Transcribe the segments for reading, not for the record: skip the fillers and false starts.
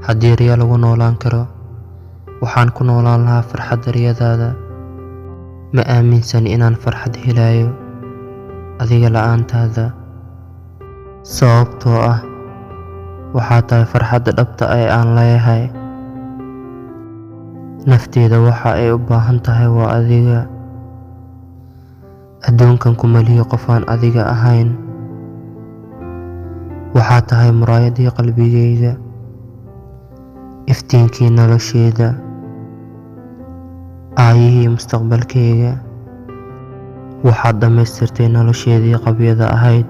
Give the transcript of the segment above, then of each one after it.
Haddii riyo lagu noolaan karo, waxaan ku noolaan lahaa farxadda riyadaada. Ma aaminsani inaan farxad helayo adiga la'aantaada, sababtoo ah waxaad tahay farxadda dhabta ah ee aan leeyahay. Naftayda waxa ay u baahan tahay waa adiga. Adduunkan kuma lihi qof aan adiga ahayn. Waxaad tahay muraayaddii qalbigayga, iftiinkii noloshayda, aayihii mustaqbalkayga. Waxaad dhammaystirtay noloshaydii qabyada ahayd.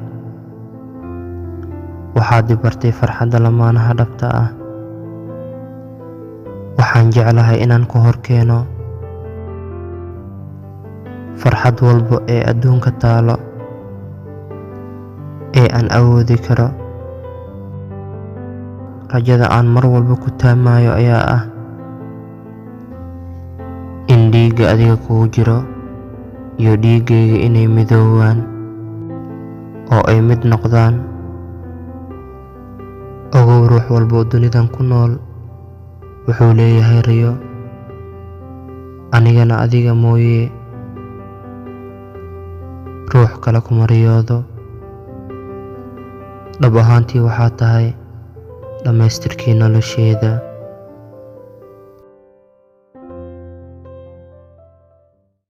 Waxaad i bartay farxadda lamaanaha dhabta ah. Waxaan jeclahay inaan ku hor keeno farxad walba ee adduunka taalo ee aan awoodi karo. Rajada aan mar walba ku taamayo ayaa ah in dhiigga adiga kugu jiro iyo dhiiggayga inay midoobaan oo ay mid noqdaan. Ogow, ruux walba oo dunidan ku nool wuxuu leeyahay riyo, anigana adiga mooye ruux kale kuma riyoodo. Dhab ahaantii waxaad tahay dhammaystirkii noloshayda.